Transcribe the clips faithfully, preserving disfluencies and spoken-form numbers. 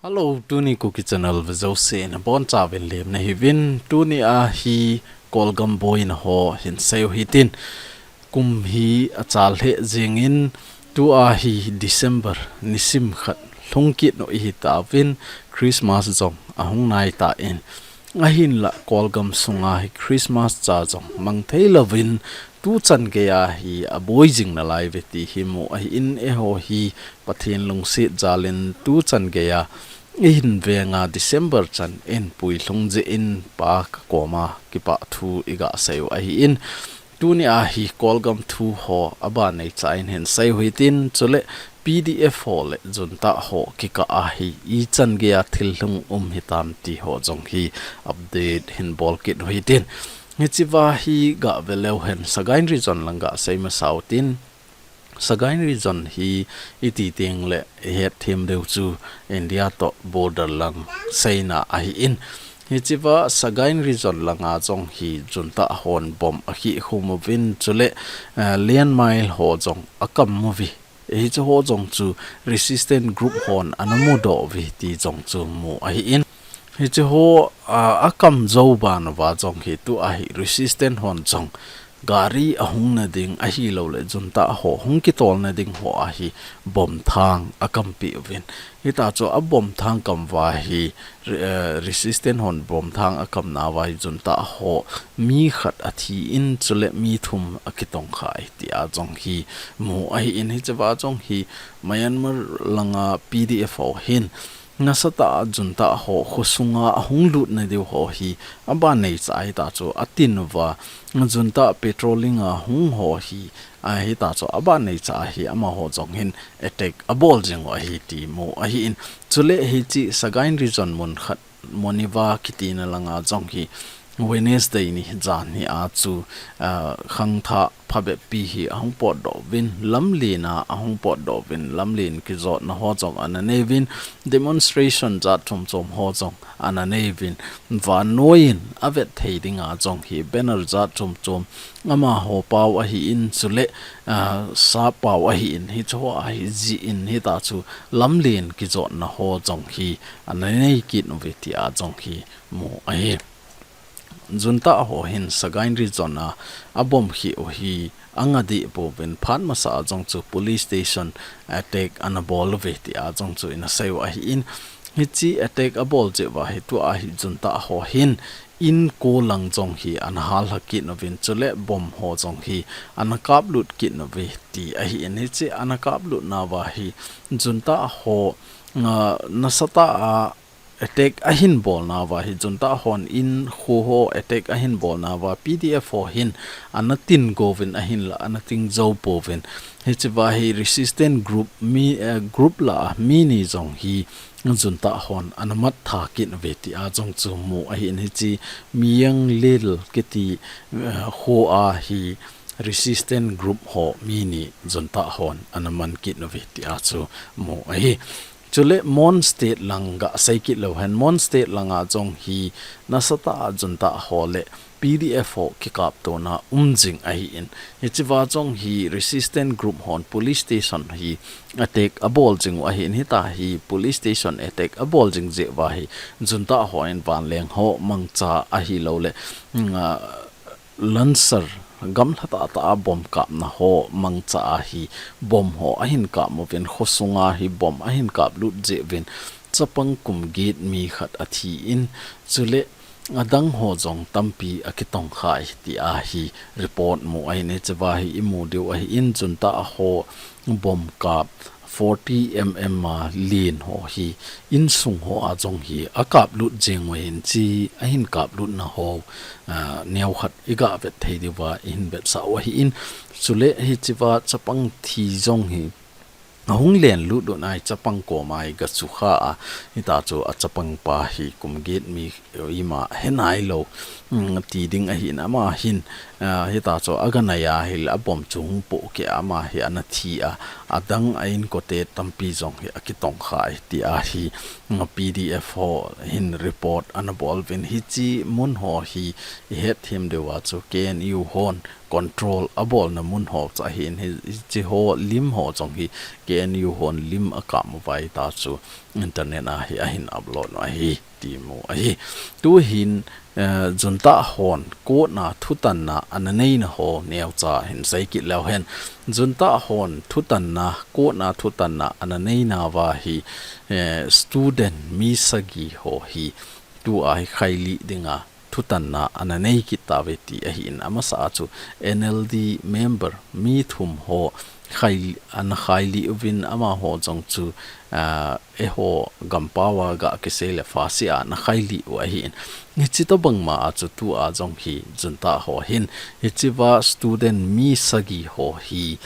Hello, tuni Kuki Channel vejouse nabonchauvin lemna hiuvin, tuni a hi Kolgam boina ho hinseiu hitin. Kum hi achal lheh jengin, tua hi December nisim khat lhungkit u ihitauvin, Christmas jong ahung naitan. Ahinlah Kolgam sunga hi Christmas cha jong mang thei louvin, tuchan geiya hi aboi jing nalaiuve ti hi mu ahin, eiho hi Pathen lungset jalin tuchan geiya ihin venga December chan in puilhung jeh in Pa kakoma kipah thu igaseiu ahin, tuni a hi Kolgam thu ho abanei cha in hinseiu hitin, chule PDF ho le Junta ho kikah a hi ichan geiya thil lhung um hitam ti ho jong hi update hinbol kit u hitin. Hichea hi gave leu hen, Sagaing Region lang gasei masau tin. Sagaing Region hi iti tengle ihet them diu chu India toh border lang seina ahin. Hichea Sagaing Region langa jong hi Junta hon bomb akhikhum uvin, chule, eh, landmine ho jong akam uve. Hiche ho jong chu resistance group hon ana mudoh uve ti jong chu mu ahin. Hiche ho, ah, akam jou ban uva jong hi tua hi resistance hon jong gari ahung na ding ahilouleh Junta ho hung kitol na ding ho a hi bomb thang akampeh uvin. Hita chu abomb thang kam uva hi, re-, eh, resistance hon bomb thang akam nauva hi Junta ho mi khat athi in, chule mi thum akitongkhai tia jong hi mu ahin. Hichea jong hi Myanmar langa PDF ho hin nasatah a Junta ho khosunga ahung lut na diu ho hi abanei cha hita chu atin uva, Junta patrolling a hung ho hi, a, hita chu abanei cha hi amaho jong hin attack abol jing u ahi ti mu ahin. Chule hiche Sagaing Region mun khat Moniwa kitina langa jong hi Wednesday ni janhi a chu, ah, khangthah phabep pi hi ahung potdoh uvin, lamlen a ahung potdoh uvin, lamlen kijotna ho jong ana nei uvin, demonstration jat chom chom ho jong ana nei uvin, vannoi in avet thei dinga jong hi banner jat chom chom amaho pao ahin, chule, ah, sap pao ahin, hiche ho ahi jeh in hita chu lamlen kijotna ho jong hi ana nei kit uve tia jong hi mu ahi. Junta ho hin Sagaing Region a abomb khih u hi anga deh pouvin, phat masa a jong chu police station attack ana bol uve tia jong chu ina seiu ahin, hiche attack abol jeh uva hi tua hi Junta ho hin in ko lang jong hi ana hallha kit uvin, chule bomb ho jong hi ana kaplut kit uve ti ahin, hiche ana kaplut nauva hi Junta ho, ah, nasatah a attack ahin bol nauva hi Junta hon in kho ho attack ahin bol nauva PDF ho hin ana tin go uvin, ahinlah ana tin jou pouvin. Hichea hi resistance group mi, eh, group lah a mi ni jong hi Junta hon ana mat tha kit uve tia jong chu mu ahin, hiche Myeng Lil kiti, eh, kho a hi resistance group ho mi ni Junta hon ana man kit uve tia chu mu ahi. Chule Mon State lang gasei kit leu hen, Mon State langa jong hi nasatah a Junta ho le PDF ho kikaptona um jing ahin. Hichea jong hi resistance group hon police station hi attack abol jing u ahin, hita hi police station attack abol jing jeh uva hi Junta hon vanleng ho mangcha ahilouleh, mm, ah, Lancer gamla tah tah a bomb kapna ho mangcha a hi bomb ho ahin kap uvin, khosunga hi bomb ahin kaplut jeh uvin, chapang kum get mi khat athi in, chule adang ho jong tampi akitongkhai tia hi report mu ahin, hichea hi imu diu ahin, Junta ho bomb kap forty MM a len ho hi insung ho a jong hi akaplut jeng u ahin, hiche ahin kaplutna ho, ah, neokhat iga vet thei diuva ihin vetsah u ahin, chule hichea chapang thi jong hi ahung len lut lut a hi chapang koma hi gachu kha a, hita chu achapang pa hi kum get mi ima he nailou, mm, ti ding ahin, ama hin, ah, hita chu aga nai a hile abomb chu hung pohkeh a ama hi ana thi a, adang a inkote tampi jong hi akitongkhai tia hi, mm, PDF ho hin report ana bol uvin, hiche mun ho hi ihet them diuva chu KNU hon control abolna mun ho chu ahin, hi, hichi ho lim ho jong hi K N U hon lim akap uva ahita chu internet a hi ahin upload u ahi ti mu ahi. Tuhin, eh, junta hon court na thutanna ana neina ho neocha hin sei kit leu hen. Junta hon thutanna, court na thutanna ana neina uva hi, eh, student mi sagi ho hi tua hi khailih dinga thutanna ana nei kit tauve ti ahin, amasa a chu N L D member mi thum ho khai, ana khailih uvin amaho jong chu, ah, eiho gampao a ga kisei le phasia ana khailih u ahin. Hichi tobang ma a chu tua jong hi junta ho hin hichiva student mi sagi ho hi,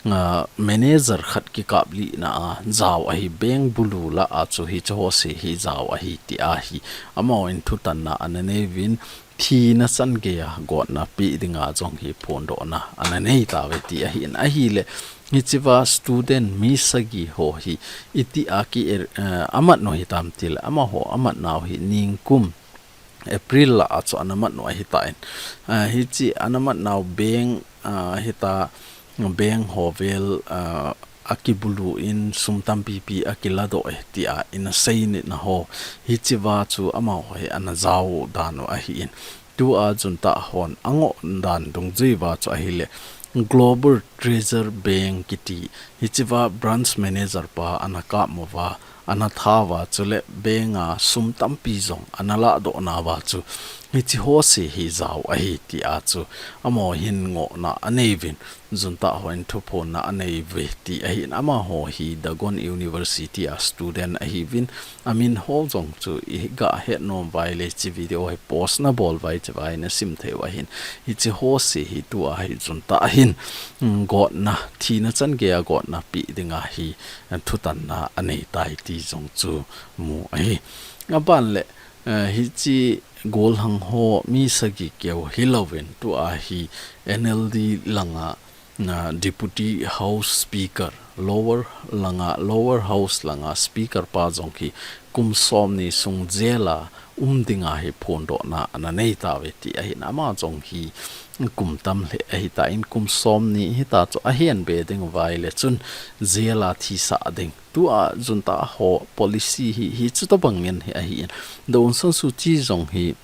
ah, manager khat kikaplihna a jao ahi, bank bulu lah a chu hichi ho se hi jao ahi ti ahi. Amahon thutanna ana nei uvin, thina chan geiya gotna pe dinga jong hi phondohna ana nei tauve ti ahin. Ahile hichiva student mi sagi ho hi itia ki er, eh, amat u hitam tile, amaho amat nau hi ningkum April lah a chu ana mat u ahitan. Ah, hichi ana mat nau bank, ah, hita bank ho vel, ah, akibulu in sum tampipi akiladoh e tia ina sei nina ho. Hichiva chu amaho hi ana jao dan u ahin. Tua junta hon angoh dan dungjui uva chu ahile Global Treasure Bank kiti hichiva branch manager pa ana kap uva, ana tha uva, chule bank a sum tampi jong ana ladoh nauva chu hichi ho se hi jao ahi tia chu amaho hin ngohna anei uvin, junta hon thuphonna anei uve ti ahin. Amaho hi Dagon University a student ahiuvin, amin ho jong chu iga het nom uva ahile hichi video hi post nabol uva ahile hichiva hi nasim thei u ahin. Hichi ho se hi tua hi junta hin, mm, gotna, thina chan geiya gotna pe dinga hi, eh, thutanna anei tai ti jong chu mu ahi. Aban le, eh, hichi golhang ho mi sagi keu hilouvin tua hi N L D langa, ah, Deputy House Speaker, Lower langa, Lower House langa Speaker pa jong hi kum somni sung jail a um dinga hi phondohna ana nei tauve ti ahin. Ama jong hi kum tam le ahitan, kum somni hita chu ahin be ding uva ahile chun jail a thisah ding. Tua junta ho policy hi, hichi tobang ngen hi ahin. Daw Aung San Suu Kyi jong hi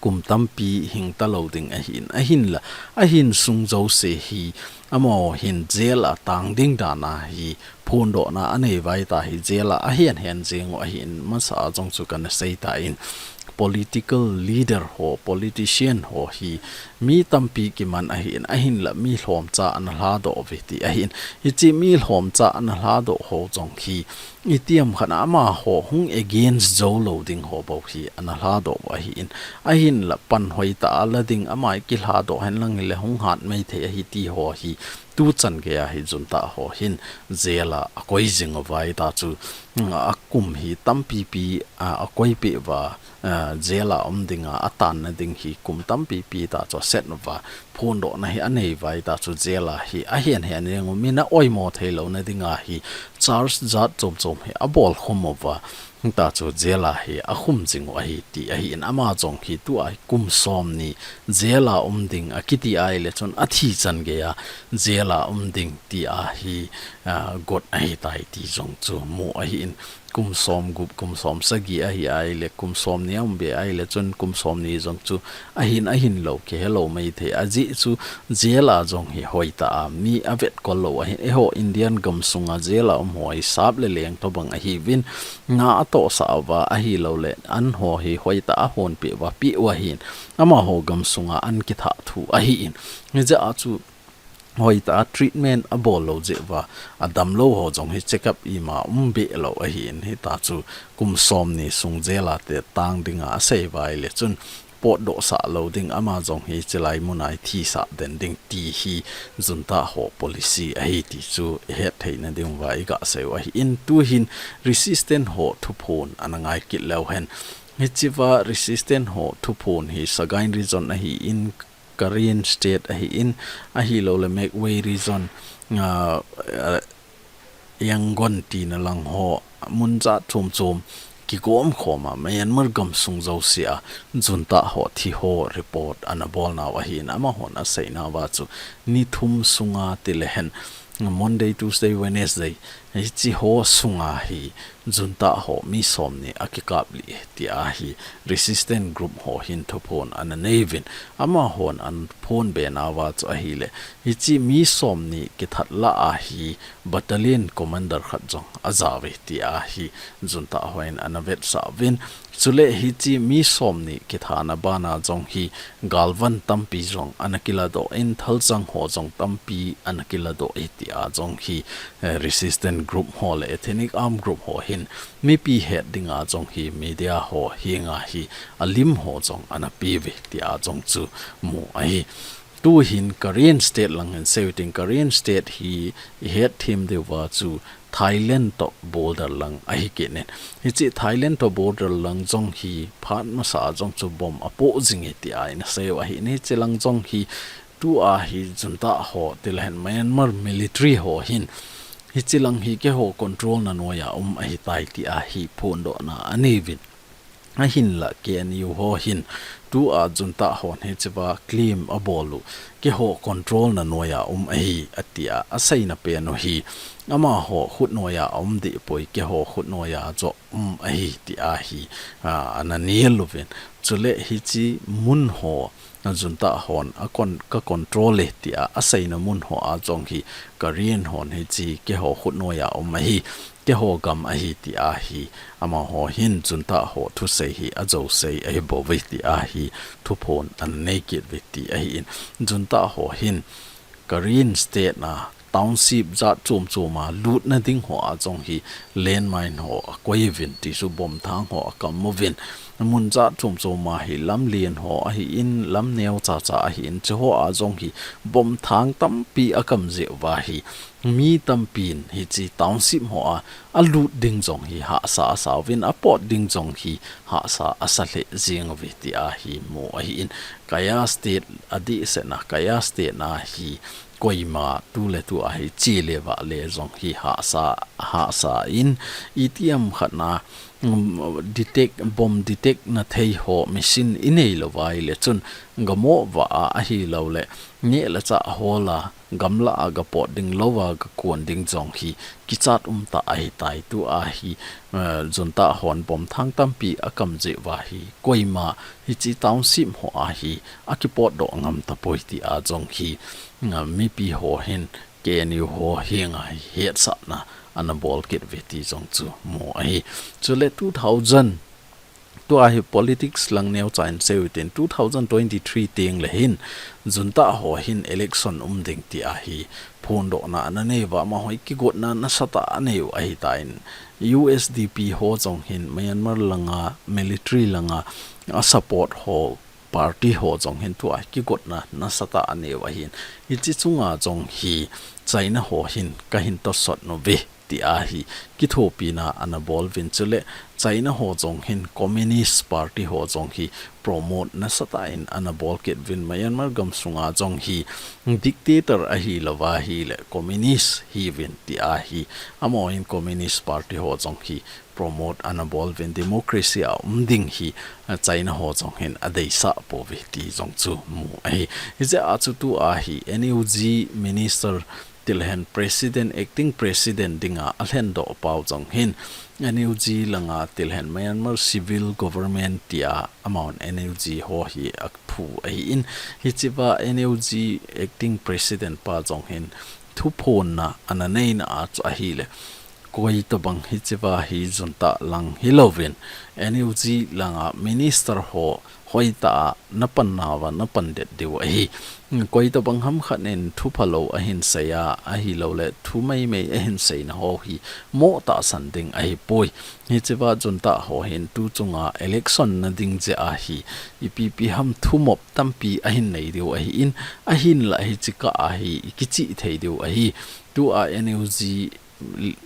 kum tampi hing talou ding ahin, ahinla, ahin sung jouse hi, amaho hin jail a tang ding dan a hi phondohna anei uva ahita hi jail a ahin hen jeng u ahin, masa a jong chu kana sei tan, political leader ho, politician ho hi mi tampi kiman ahin, ahinla mi lhomcha ana ladoh uve ti ahin. Hichi mi lhomcha ana ladoh ho jong hi, itiham khat a amaho hung against jou lou ding ho bou hi ana ladoh u ahin. Ahinla pan hoitah a la ding, ama kiladoh henlang hile hung hat maithei ahi ti ho hi tuchan geiya hi junta ho hin jail a akoi jing uva ahita chu, mm, akum hi tampipi, a, akoi peh uva, a, jail a um dinga, atanna ding hi kum tampipi ta chu aset uva, phondohna hi anei uva ahita chu jail a hi ahin hen jeng u, min a oimo theilouna dinga hi charge jat chom chom hi abol khum uva, hita chu jail a hi akhum jing u ahi ti ahin. Ama jong hi tua hi kum somni jail a um ding akiti ahile chun athi chan geiya jail a um ding tia hi, a, got ahitai ti jong chu mu ahin. Kum somgup, kum somsagi ahi ahile, kum somni a um be ahile chun kum somni jong chu ahin, ahin lou kihe lou maithei. Ajeh chu jail a jong hi hoitah a mi avetkol lou ahin. Eiho Indian gamsunga jail a um ho hi sap le leng tobang ahiuvin, na atohsah uva ahilouleh an ho hi hoitah a honpeh uva peh u ahin. Amaho gamsunga an kithah thu ahin. Hijeh a chu hoitah a treatment abol lou jeh uva, adamlou ho jong hi check up ima um be lou ahin, hita chu kum somni sung jail a te tang dinga asei uva ahile chun potdoh sah lou ding, ama jong hi chilai muna hi thisah den ding ti hi junta ho policy ahi ti chu ihet theina diuva iga sei u ahin. Tuhin resistance ho thuphon ana ngai kit leu hen. Hichiva resistance ho thuphon hi Sagaing region ahin, Karen State ahin, ahilouleh Magway Region, ah, ah, Yangon tina lang ho, mun jat chom chom, kigom khom a Myanmar gamsung jouse a junta ho thi ho report ana bol nau ahin, amahon asei nauva chu ni thum sunga tilehen Monday, Tuesday, Wednesday, hichi ho sunga hi junta ho mi somni akikap lih tia hi resistance group ho hin thuphon ana neiyuvin, amahon ana phonbe nauva chu ahile, hichi mi somni kithat lah a hi battalion commander khat jong ajao uve tia hi junta hon ana vetsah uvin. Chule hichi mi somni kithana bana jong hi galvan tampi jong ana kiladoh in, thalchang ho jong tampi ana kiladoh e tia jong hi, eh, resistance group ho le ethnic armed group ho hin mipi het dinga jong hi media ho henga hi alim ho jong ana peuve tia jong chu mu ahi. Tuhin Karen State lang hin seiyu hitin, Karen State hi ihet them diuva chu Thailand to border lang ahi kit in. Hichi Thailand to border lang jong hi phat masa jong chu bomb apoh jing e tia ana seiyu ahin, hichi lang jong hi tua hi junta ho tilehen Myanmar military ho hin hichi lang hi keiho control na noiya um ahitai tia hi phondohna aneiyuvin. Ahinla K N U ho hin tua junta hon hichiva claim abol u, keiho control na noiya um ahi atia aseina pen u hi amaho khut noiya um dehpoi, keiho khut noiya joh um ahi tia hi, a, ana nel uvin. Chule hichi mun ho junta hon a con-, ka control e tia aseina mun ho a jong hi Karen hon hichi keiho khut noiya um ahi, keiho gam ahi tia hi amaho hin junta ho thusei hi ajousei ahi bouve tia hi thuphon ana nei kit uve ti ahin, junta ho hin Karen State na township jat chom chom a lutna ding ho a jong hi landmine ho akoiyuvin, tichu bomb thang ho akam uvin, mun jat chom chom a hi lamlen ho ahin, lam neo cha cha ahin, chuho a jong hi bomb thang tampi akam jeh uva hi mi tampin hichi township ho a alut ding jong hi hahsa asa uvin, apot ding jong hi hahsa asa lheh jeng uve tia hi mu ahin, Kayah State adehset na, Kayah State na hi koima tuletu a hi che le vah le jong hi hahsa, hahsa in, itiham khat na, um, detect, bomb detect na thei ho machine inei louva ahile chun gamoh vah a, ahilouleh neh le chah hol a, gamla a gapot ding louva gakon ding jong hi kichat um tah ahitai. Tua hi, eh, junta hon bomb thang tampi akam jeh uva hi koima hichi township ho a hi akipotdoh ngam tapoi tia jong hi, eh, mipi ho hin K N U ho henga hi hetsahna ana bol kit uve ti jong chu mu ahi. Chule two thousand, tua hi politics lang neocha in seiyu hitin, two thousand twenty-three teng le hin junta ho hin election um ding tia hi phondohna ana neiuva, amaho hi kigotna nasatah aneiu ahitan, U S D P ho jong hin Myanmar langa military langa a support ho party ho jong hin tua hi kigotna nasatah aneiu ahin, hichi chunga jong hi China ho hin kahin tosot uve tia hi kithopina ana bol uvin, chule China ho jong hin Communist Party ho jong hi promote nasatah in ana bol kit uvin, Myanmar gamsunga jong hi dictator ahilouva ahile communist hiuvin tia hi, amaho hin Communist Party ho jong hi promote ana bol uvin, democracy a um ding hi, a, China ho jong hin adeisah pouve ti jong chu mu ahi. Hijeh a chu tua hi N U G minister tilehen president, acting president dinga alhendoh pau jong hin N U G langa tilehen Myanmar Civil Government tia amahon N U G ho hi aphu ahin, hichiva N U G acting president pa jong hin thuphonna ana neina a chu ahile, koi tobang hichiva hi junta lang hilouvin, N U G langa minister ho hoitah a napan nauva napan det diu ahi. Koi tobang ham khat in thu phalou ahin sei a, ahilouleh thu meimei ahin seina ho hi mo tahsan ding ahipoi. Hichiva junta ho hin tu chunga election na ding jeh a hi ipi ipi ham thumop tampi ahin nei diu ahin, ahinla hichi kah a hi ikichih thei diu ahi. Tua N U G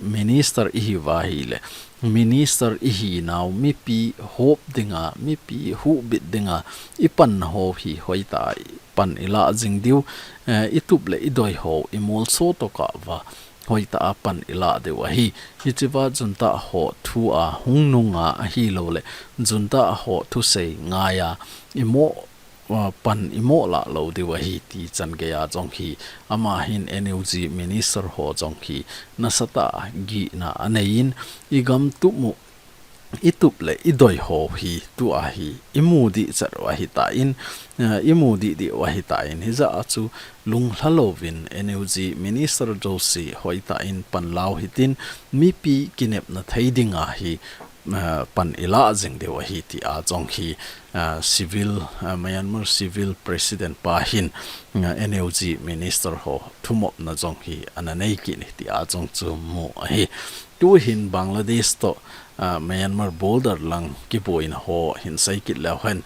minister ihiuva ahile, minister ihinau mipi hop dinga, mipi huhbit dinga ipanna ho hi hoitah a pan ilah jing diu, eh, itup le idoi ho imolso tokah uva, hoitah a pan ilah diu ahi. Hichea junta ho thu a hung nunga ahilouleh junta ho thusei ngaiya imo, uh, pan imo lah lou diu ahi ti chan geiya jong hi ama hin N U G minister ho jong hi nasatah a gihna aneiyin, igam tup mu itup le idoi ho hi tua hi imu dih chat u ahitan, uh, imu dih dih u ahitan, hijeh a chu lunglha louvin N U G minister jouse hoitah in pan lau hitin mipi kinepna thei dinga hi, uh, pan ilah jing diu ahi tia jong hi, uh, civil, uh, Myanmar civil president pa hin, uh, N U G minister ho thumopna jong hi ana nei kit e tia jong chu mu ahi. Tuhin Bangladesh toh, uh, Myanmar border lang kiboina ho hin sei kit leu hen,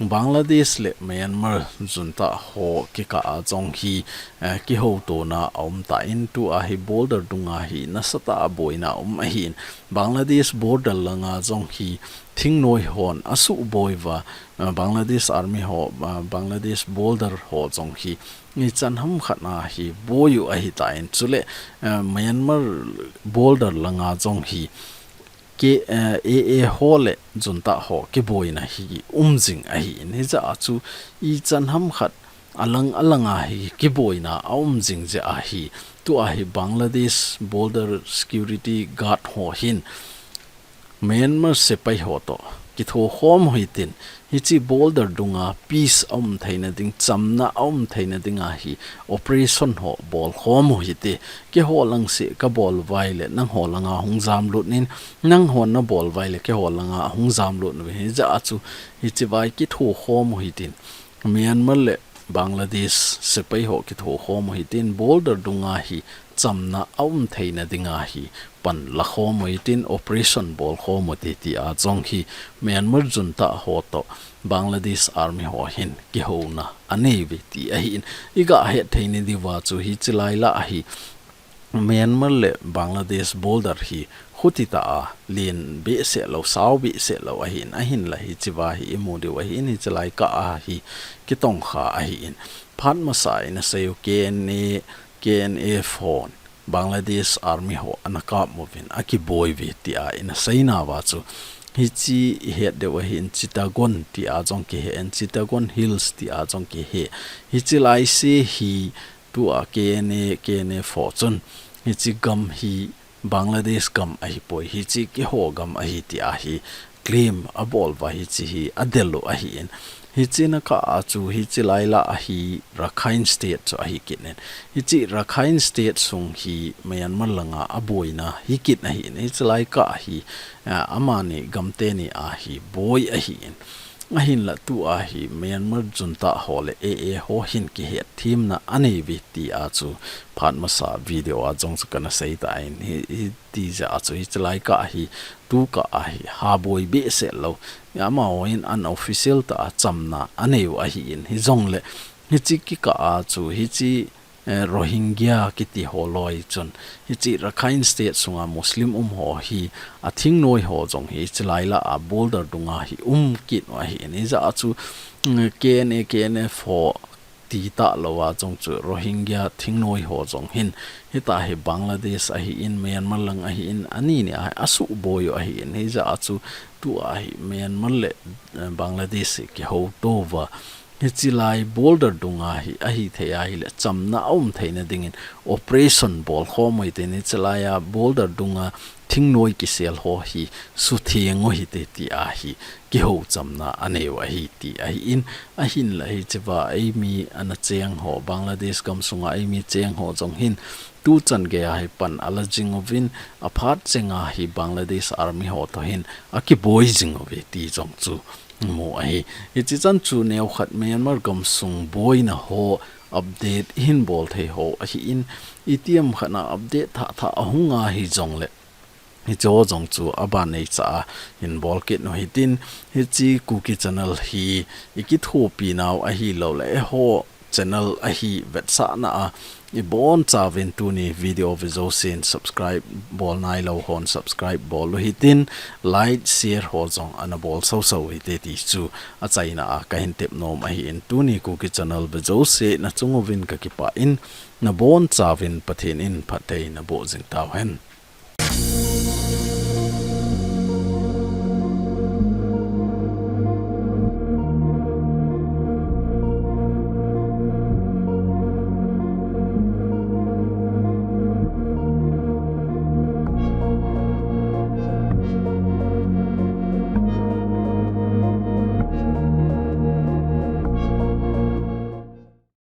Bangladesh le Myanmar junta ho kikah a jong hi, uh, kihoutona aum tan, tua hi border dunga hi nasatah a boina aum ahin, Bangladesh border langa jong hi thingnoi hon asuh boi uva, uh, Bangladesh army ho, uh, Bangladesh border ho jong hi ichan hamkhat a hi boi u ahitan, chule, uh, Myanmar border langa jong hi K, uh, A A ho le junta ho kiboina hi um jing ahin, hijeh a chu ichan hamkhat alang alanga hi kiboina aum jing jeh a hi, tua hi Bangladesh border security guard ho hin Myanmar sepai ho toh kitho khom u hitin, hiche border dunga peace aum theina ding, chamna aum theina dinga hi operation ho bol khom u hite. Keiho lang seh kabol uva ahile nangho langa hung jamlut in, nangho nabol uva ahile keiho langa hung jamlut uvin, hijeh a chu hichea hi kitho khom u hitin, Myanmar le Bangladesh sepai ho kitho khom u hitin, border dunga hi chamna aum theina dinga hi pan la khom u hitin, operation bol khom u hite tia jong hi Myanmar junta ho toh Bangladesh army ho hin kihouna anei uve ti ahin, iga het thei nadiuva chu hiche lai lah a hi Myanmar le Bangladesh border hi khuti tah a len behseh lou, sao behseh lou ahin, ahinla hichea hi imu diu ahin, hiche lai kah a hi kitongkha ahin. Phat masa ina sei u K N A, K N F hon Bangladesh army ho ana kap uvin akiboi uve tia ina seinauva chu hiche ihet diu ahin, Chittagong tia jong kihen, Chittagong Hills tia jong kihen. Hiche lai se hi tua K N A, K N F ho chun hiche gam hi Bangladesh gam ahipoi, hiche keiho gam ahi tia hi claim abol uva hiche hi adel u ahin. Hiche na kah a chu hiche lai lah a hi Rakhine State chu ahi kit in. Hiche Rakhine State sung hi Myanmar langa aboina hi kit ahin. Hiche lai kah a hi, ah, amani gam teni a hi boi ahin. Ahinla tua hi Myanmar junta ho le A A ho hin kihet themna anei uve tia chu phat masa video a jong chu kana seitan, hi, hiti jeh a chu hiche lai kah a hi, tu kah a hi ha boi behseh lou, amahon unofficial tah a chamna anei u ahin, hijongle hiche kikah a chu hiche eh, Rohingya kiti ho loi chun hiche Rakhine State sunga Muslim um ho hi athingnoi ho jong hi hiche lai lah a border dunga hi um kit u ahin, hijeh a chu, mm, K N A, K N F ho ti talou a jong chu Rohingya thingnoi ho jong hin hitia hi Bangladesh ahin, Myanmar lang ahin, ani ni a hi asuh boi u ahin, hijeh a chu tua hi Myanmar le, eh, Bangladesh hi kihouto uva hiche lai border dunga hi ahithei ahile chamna aum theina dingin operation bol khom u hitin, hiche lai a border dunga thingnoi kisel ho hi sutheng u hite tia hi kihou chamna anei u ahi ti ahin, ahinla hichea eimi ana cheng ho, Bangladesh gam sunga eimi cheng ho jong hin tuchan geiya hi pan ala jing uvin, aphat chenga hi Bangladesh army ho toh hin akiboi jing uve ti jong chu mu ahi. Hiche chan chu neokhat Myanmar gam sung boina ho update ihin bol thei u ahin, itiham khat a update thah thah ahung a hijongle hicheho jong chu aban neicha a hin bol kit u hitin, hiche Kuki channel hi ikithopi nau ahilouleh eiho channel ahi vetsahna a, ibonchauvin tuni video ve jousen subscribe bol nailou hon subscribe bol u hitin, like, share ho jong ana bol soso u hite ti chu achaina a kahin tep nom ahin, tuni Kuki channel ve jouse nachung uvin kakipah in, nabonchauvin Pathen in phatthei naboh jing tauhen.